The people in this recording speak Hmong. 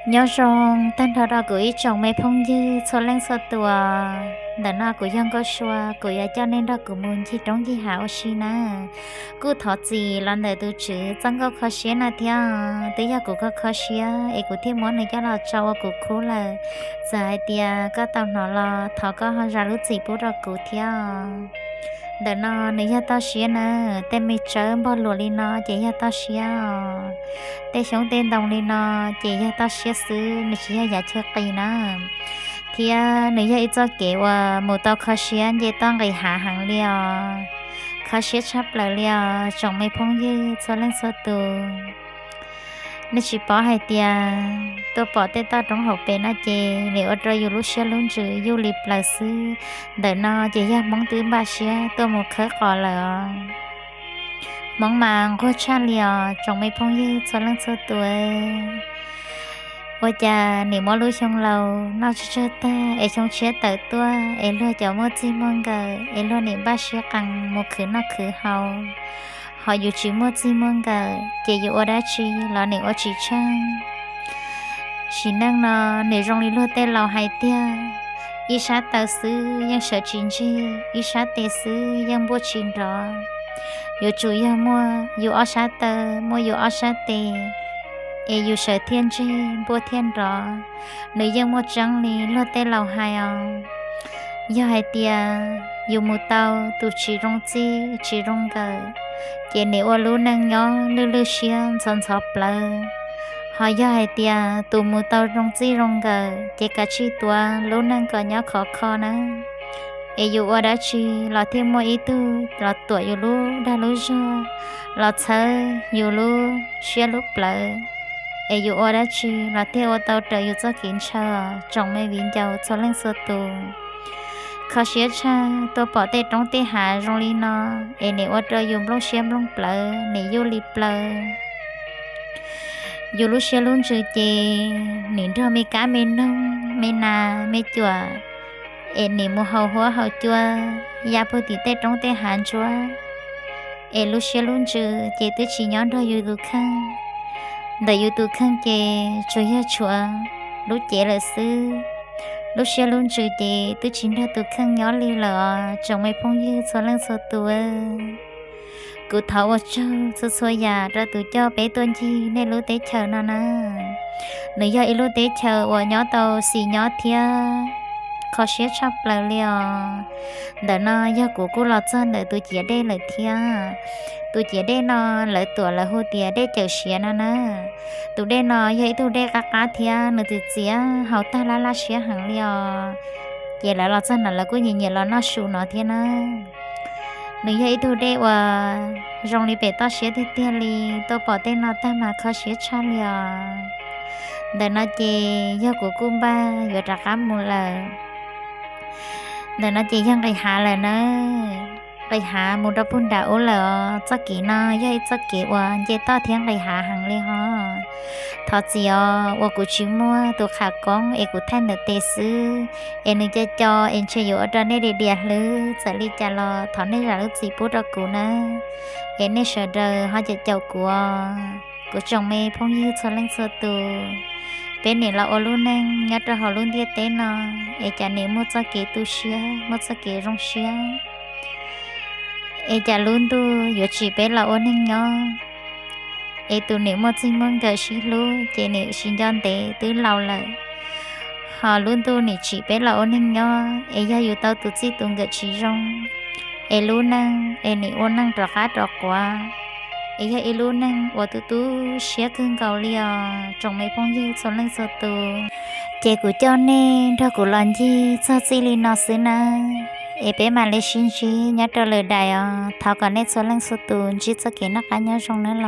Nyob zoo tag nrho rau kuv ib tsoom me phooj ywg txhua leej txhua tus. Ntawm no kuv yog Nkauj Sua, kuv yuav coj nej nrog kuv mus ncig roob ncig hav ua si na. Kuj thov txim los ntawm tus tswv txoj nkauj kho siab no thiab, twb yog kuv kho kho siab es kuv thiaj muab nws coj los tso ua kuv khub lawm. Txawm hais tias koj tau hnov los thov koj ho zam lub txim pub rau kuv thiab. Ntawm no nws yog toj siab na, tej me tsawb npog luas li no ces yog toj siab os. Tej xyoob tej ntoo li no ces yog toj siab xwb, nws tsis yog yav chaw qis na. Thiab nws yog ib txoj kev uas mus tau kho siab nce toj nqis hav heev li os. Kho siab tshaj plaws li os tsoom me phooj ywg txhua leej txhua tus. Nej tsis paub hais tias tuaj pom tej toj roob hauv pes no ces nws ua rau yus lub siab lub ntsws yuj li plaws xwb. Ntawm no ces yog Hmoob twb npaj siab tuaj mus khawb qos lawm os. Hmoob mas nquag tshaj li os tsoom me phooj ywg txhua leej txhua tus. Ua cas nim muab lub xyoo laus noj tsawg tsawg tag es xyoo tshiab tawm tuaj es luag cov muaj txij muaj nkawm es luag nim npaj siab qees mus khwv noj khwv haus, ho yus tsis muaj txij muaj nkawm ces yus ua dab tsi los nim ua tsis tsheej. Sim neej no nim zoo li luag tej laus hais tiag, ib sab taw xwb yeej sawv tsis ntseg, ib sab tes xwb yeej npuaj tsis nrov. Yuav tsum yog muaj yus ob sab taw, muaj yus ob sab tes, es yus sawv thiaj ntseg, npuaj thiaj nrov. Nws yeej muaj tseeb li luag tej laus hais os. Yog hais tias yus mus tau tus tsis zoo txij tsis zoo nkawm, ces nim ua lub neej nyob lwj lwj siab ntxhov ntxhov plawv. Ho yog hais tias tus mus tau zoo txij zoo nkawm ces kav tsij tuav lub neej kom nyob khov kho na. Es yus ua dab tsi los thiaj muaj ib tug los tuam yus lub dag lub zog, los txhawb yus lub siab lub plawv. Es yus ua dab tsi los thiaj ua tau raws yus txoj kev ntshaw os tsoom me viv ncaus txhua leej txhua tus. Kho siab tshaj tuaj pom tej roob tej hav zoo li no, es nim ua rau yus nplooj siab nplooj plawv, nim yuj li plaws. Yus lub siab lub ntsws ces nim nrog me kab me noog, me nas me cuam, es nim mus haus huab haus cua ya puag tim tej roob tej hav ntsuab. Es lub siab lub ntsws ces twb tsis nyob nrog yus tus kheej. Ntawm yus tus kheej ces tsuas yog tshuav lub cev lawm xwb. Lub siab lub ntsws ces twb tsis nrog tus kheej nyob li lawm os tsoom me phooj ywg txhua leej txhua tus. Kuv thov ua tsaug txhua txhua yam rau tus coj peb tuaj ncig nej lub teb chaws no na. Nws yog ib lub teb chaws uas nyob tau xis nyob thiab kho siab tshaj plaws li os. Ntawm no yog kuv kuj los txog ntawm tus ciav dej lawm thiab. Tus ciav dej no lawv tuam lawv hu tias dej Cawm Siav no na. Tus dej no yog ib tug dej qab qab thiab nws txiv txiav haus tag laj laj siab heev li os. Ces lawv los txog no lawv kuj nyiam nyiam los noj su no thiab na. Nws yog ib tug dej uas zoo li pem toj siab tiag tiag li, tuaj pom tej no tag mas kho siab tshaj li os. Ntawm no ces yog kuv kuj npaj yuav rov qab mus lawm. Ntawm no ces yog nqis hav lawm na. Nqis hav mus rau puag nram ub lawm os. Txoj kev no yog ib txoj kev uas nce toj thiab nqis hav heev li hos. Thov txim os uas kuv tsis muaj tus qham koob es kuv thaij ntawm tes xwb, es nws co co es ntshe yuav ua rau nej diam diam hlwb. Txawm li cas los thov nej zam lub txim pub rau kuv nawb. Es nej sawv daws ho caum caum kuv os, kuv tsoom me phooj ywg txhua leej txhua tus. Peb nim los ua lub neej nyob rau hauv lub ntiaj teb no, es cas nim muaj txoj kev tu siab, muaj txoj kev zoo siab, es cas lub ntuj yuav tsim peb los ua neeg nyob. Es tus nim muaj txij muaj nkawm sib hlub ces nim sib nco ntev twb laus lawm. Ho lub ntuj nim tsim peb los ua neeg nyob es yog yus tau tus txij tus nkawm tsis zoo, es lub neej es nim ua neej rov qab rov quav, es yog ib lub neej uas tu tu siab kawg nkaus li os tsoom me phooj ywg txhua leej txhua tus. Ces kuv coj nej nrog kuv los ncig txog txij li no xwb nawb. Es peb mam li sib ntsib nyob rau lwm daim os. Thov kom nej txhua leej txhua tus ntsib txoj kev noj qab nyob zoo nawb los.